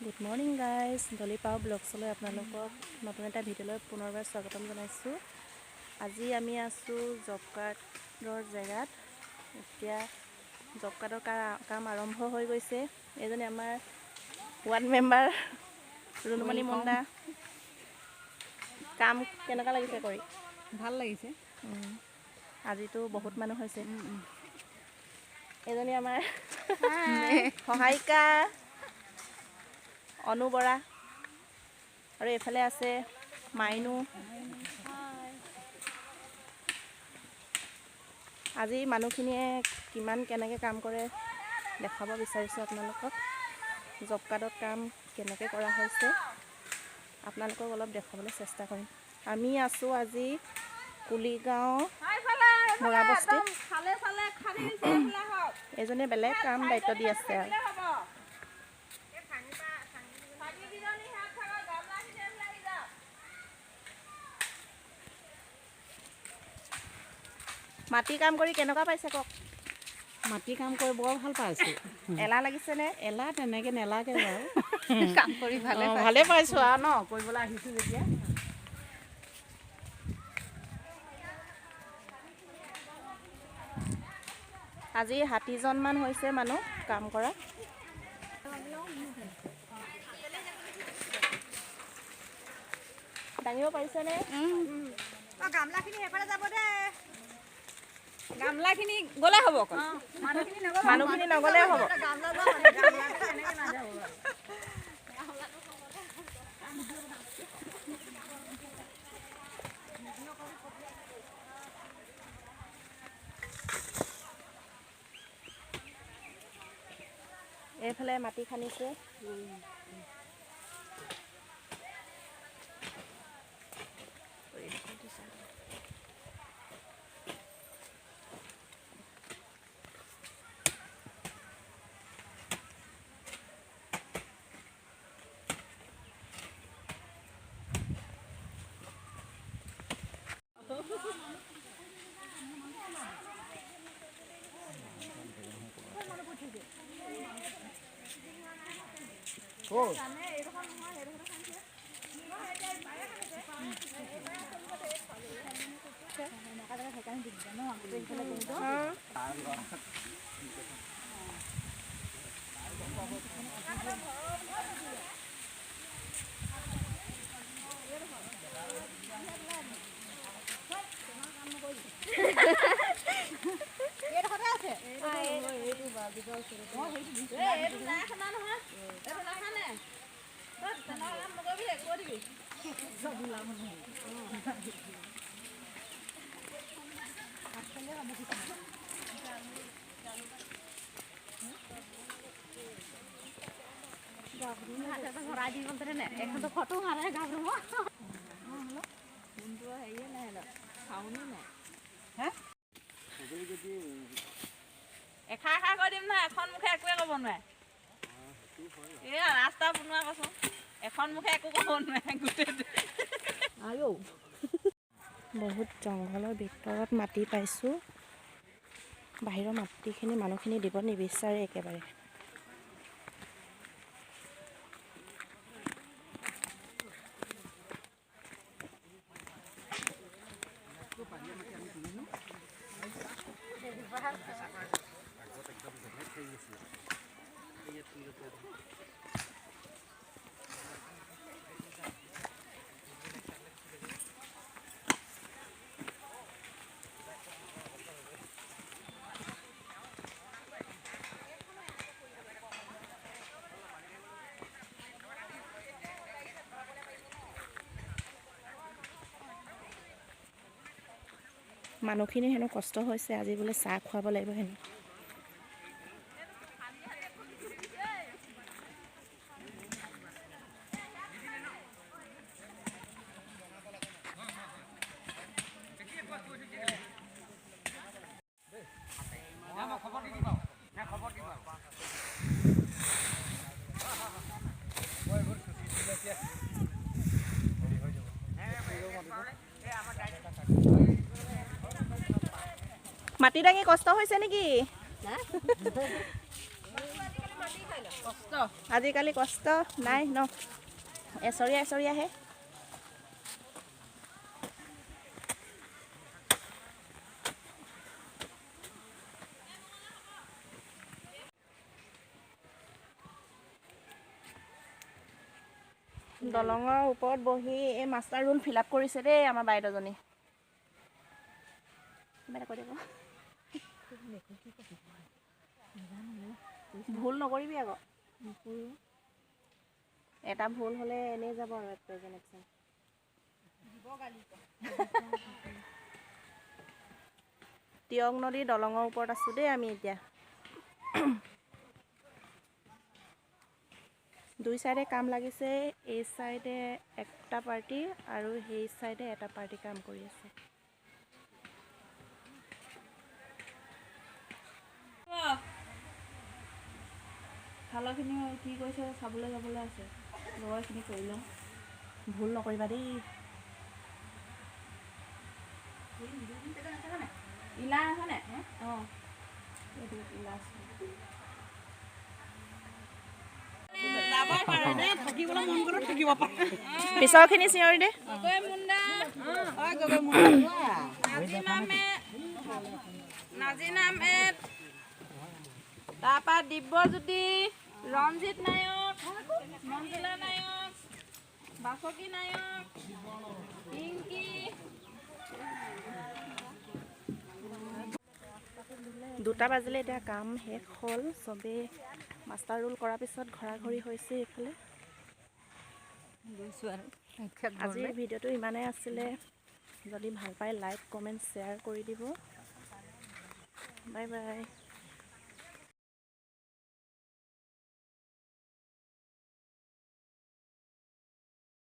Good morning guys, Dolly পাও ব্লগছলৈ আপোনালোকক নতুন এটা ভিডিঅ'লৈ পুনৰবাৰ স্বাগতম জনাইছোঁ। আজি আমি আছোঁ জব কাৰ্ডৰ জেগাত। এতিয়া জব কাৰ্ডৰ কাম আৰম্ভ হৈ গৈছে। এইজনী আমাৰ ৱাৰ্ড মেম্বাৰ ৰুণুমণি মুণ্ডা। কাম কেনেকুৱা লাগিছে কৰি? ভাল লাগিছে। আজিতো বহুত মানুহ হৈছে। এইজনী আমাৰ সহায়িকা অনু বৰা, আৰু এইফালে আছে মাইনু। আজি মানুহখিনিয়ে কিমান কেনেকৈ কাম কৰে দেখাব বিচাৰিছোঁ আপোনালোকক। জব কাৰ্ডৰ কাম কেনেকৈ কৰা হৈছে আপোনালোকক অলপ দেখুৱাবলৈ চেষ্টা কৰিম। আমি আছোঁ আজি কুলিগাঁও মৰাবস্তিত। এজনে বেলেগ কাম দায়িত্ব দি আছে। আৰু মাটি কাম কৰি কেনেকুৱা পাইছে কওক? মাটি কাম কৰি বৰ ভাল পাইছোঁ। এলাহ লাগিছেনে? এলাহ তেনেকৈ নেলাগে বাৰু, কাম কৰি ভালে ভালে পাইছোঁ আৰু ন, কৰিবলৈ আহিছোঁ যেতিয়া। আজি 60জনমান হৈছে মানুহ কাম কৰা। দাঙিব পাৰিছেনে? গামলাখিনি সেইফালে যাব দে। গামলাখিনি গ'লে হ'ব, মানুহখিনি নগ'লে হ'ব। এইফালে মাটি খান্দিছে। এষাৰ এষাৰ কৈ দিম নহয়, এখন মুখে একোৱে ক'ব নোৱাৰে। এয়া ৰাস্তা বনোৱা কচোন, এখন মুখে একো ক'ব নোৱাৰে গোটেই। বহুত জংঘলৰ ভিতৰত মাটি পাইছোঁ। বাহিৰৰ মাটিখিনি মানুহখিনি দিব নিবিচাৰে একেবাৰে। মানুহখিনি হেনো কষ্ট হৈছে, আজি বোলে চাহ খুৱাব লাগিব হেনো। মাটি দাঙি কষ্ট হৈছে নেকি? আজিকালি কষ্ট নাই ন, এচৰীয়া এচৰীয়াহে। দলঙৰ ওপৰত বহি এই মাষ্টাৰ ৰোল ফিল আপ কৰিছে দেই আমাৰ বাইদেউজনী। কিবা এটা কৈ দিব, ভুল নকৰিবি আকৌ, এটা ভুল হ'লে এনেই যাব আৰু প্ৰেজেণ্ট এবচেণ্ট। টিয়ক নদীৰ দলঙৰ ওপৰত আছোঁ দেই আমি এতিয়া। দুই চাইডে কাম লাগিছে, এই চাইডে একটা পাৰ্টি আৰু সেই চাইডে এটা পাৰ্টি কাম কৰি আছে। খালাখিনি কি কৰিছে চাবলৈ যাবলৈ আছে, লগৰখিনি কৰি লওঁ। ভুল নকৰিবা দেই। ইলা আছেনে? অঁ, পিছৰখিনি চিঞৰি দে। নাজিম আহমেদ, তাৰপৰা দিব্যজ্যোতি, ৰঞ্জিত নায়ক, মঞ্জুলা নায়ক, বাসকী নায়ক, পিংকি। 2টা বাজিলে, এতিয়া কাম শেষ হ'ল। চবেই মাষ্টাৰ ৰোল কৰাৰ পিছত ঘৰা ঘৰি হৈছে এইফালে। আজিৰ ভিডিঅ'টো ইমানেই আছিলে। যদি ভাল পায় লাইক কমেণ্ট শ্বেয়াৰ কৰি দিব। Bye bye.